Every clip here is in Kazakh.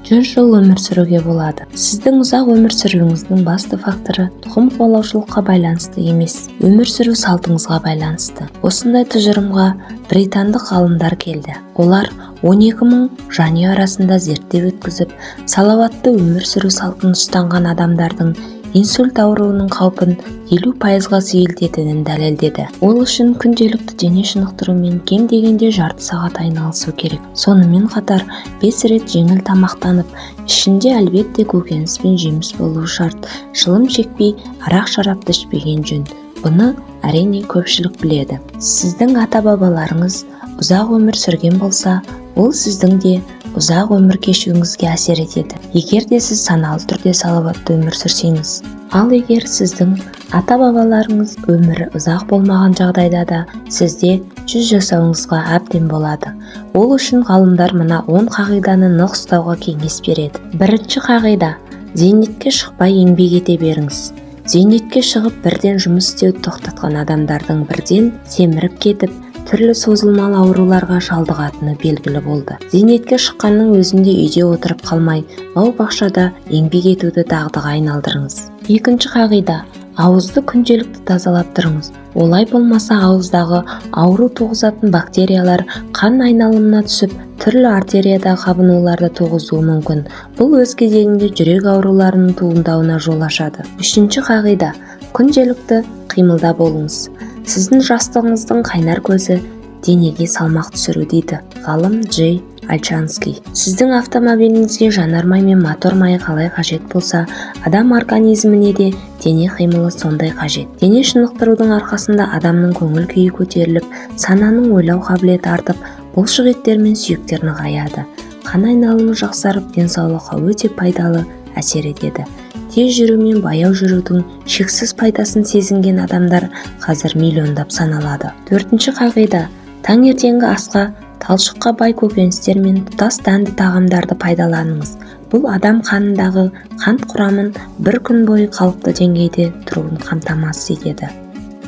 100 жыл өмір сүруге болады. Сіздің ұзақ өмір сүруіңіздің басты факторы тұқым қуалаушылыққа байланысты емес, өмір сүру салтыңызға байланысты. Осындай тұжырымға британдық ғалымдар келді. Олар 12 мың жанұя арасында зерттеу өткізіп, салауатты өмір сүру салтын ұстанған адамдардың инсульт ауруының қаупін 50%-ға сейілтетінін дәлелдеді. Ол үшін күнделікті дене шынықтырумен кем дегенде жарты сағат айналысу керек. Сонымен қатар бес рет жеңіл тамақтанып, ішінде әлбетте көкөніс пен жеміс болуы шарт. Шылым шекпей, арақ-шарапты ішпеген жөн. Бұны, әрине, көпшілік біледі. Сіздің ата-бабаларыңыз ұзақ өмір сүрген болса, ол сіздің де ұзақ өмір кешуіңізге әсер етеді, егер де сіз саналы түрде салауатты өмір сүрсеңіз. Ал егер сіздің ата-бабаларыңыз өмірі ұзақ болмаған жағдайда да, сізде 100 жасауыңызға әбден болады. Ол үшін ғалымдар мына 10 қағиданы нық ұстауға кеңес береді. Бірінші қағида: зейнетке шықпай еңбек ете беріңіз. Зейнетке шығып, бірден жұмыс істеуді тоқтатқан адамдардың бірден семіріп кетіп, түрлі созылмалы ауруларға шалдығатыны белгілі болды. Зейнетке шыққанның өзінде үйде отырып қалмай, бау-бақшада еңбек етуді дағдыға айналдырыңыз. Екінші қағида: ауызды күнделікті тазалап тұрыңыз. Олай болмаса, ауыздағы ауру туғызатын бактериялар қан айналымына түсіп, түрлі артериядағы қабынуларды туғызуы мүмкін. Бұл өз кезегінде жүрек ауруларының туындауына жол ашады. Үшінші қағида: күнделікті қимылда болыңыз. Сіздің жастығыңыздың қайнар көзі – денеге салмақ түсіру, дейді ғалым Джей Альчанский. Сіздің автомобиліңізге жанармай мен мотор майы қалай қажет болса, адам организміне де дене қимылы сондай қажет. Дене шынықтырудың арқасында адамның көңіл күйі көтеріліп, сананың ойлау қабілеті артып, бұлшық еттер мен сүйектер нығаяды, қан айналымы жақсарып, денсаулыққа өте пайдалы әсер етеді. Тез жүру мен баяу жүрудің шексіз пайдасын сезінген адамдар қазір миллиондап саналады. Төртінші қағида: таңертеңгі асқа талшыққа бай көкөністер мен тұтас дәнді тағамдарды пайдаланыңыз. Бұл адам қанындағы қант құрамын бір күн бойы қалыпты деңгейде тұруын қамтамасыз етеді.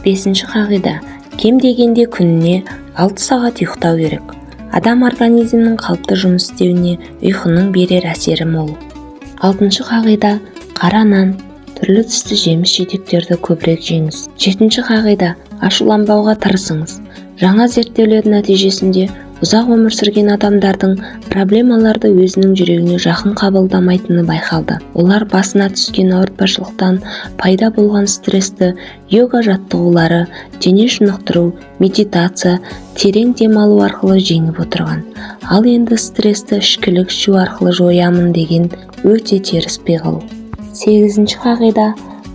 Бесінші қағида: кем дегенде күніне 6 сағат ұйықтау керек. Адам организмінің қалыпты жұмыс істеуіне ұйқының берер әсері мол. Алтыншы қағида: қара нан, түрлі түсті жеміс жидектерді көбірек жеңіз. Жетінші қағида: ашуланбауға тырысыңыз. Жаңа зерттеулер нәтижесінде ұзақ өмір сүрген адамдардың проблемаларды өзінің жүрегіне жақын қабылдамайтыны байқалды. Олар басына түскен ауыртпашылықтан пайда болған стрессті йога жаттығулары, дене шынықтыру, медитация, терең демалу арқылы жеңіп отырған. Ал енді стрессті ішкілік ішу арқылы жоямын деген өте теріс пиғыл. Сегізінші қағида: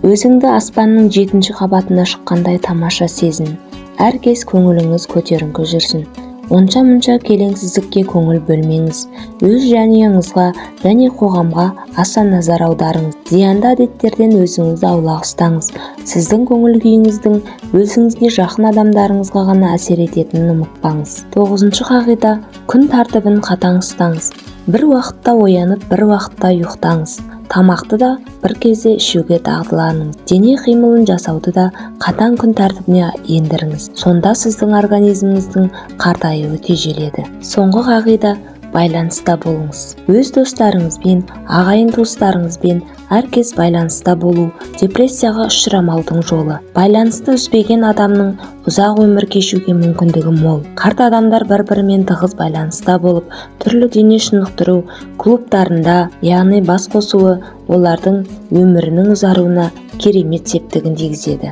өзіңді аспанның жетінші қабатына шыққандай тамаша сезін. Әркез көңіліңіз көтеріңкі жүрсін. Онша-мұнша келеңсіздікке көңіл бөлмеңіз. Өз жанұяңызға және қоғамға аса назар аударыңыз. Зиянды әдеттерден өзіңізді аулақ ұстаңыз. Сіздің көңіл күйіңіздің өзіңізге жақын адамдарыңызға ғана әсер ететінін ұмытпаңыз. Тоғызыншы қағида: күн тәртібін қатаң ұстаңыз. Бір уақытта оянып, бір уақытта ұйықтаңыз. Тамақты да бір кезде ішуге дағдыланыңыз. Дене қимылын жасауды да қатаң күн тәртібіне ендіріңіз. Сонда сіздің организміңіздің қартаюы тежеледі. Соңғы қағида: байланыста болыңыз. Өз достарыңызбен, ағайын туыстарыңызбен әркез байланыста болу – депрессияға ұшырамаудың жолы. Байланысты үзбеген адамның ұзақ өмір кешуге мүмкіндігі мол. Қарт адамдар бір-бірімен тығыз байланыста болып, түрлі дене шынықтыру клубтарында, яғни бас қосуы олардың өмірінің ұзаруына керемет септігін тигізеді.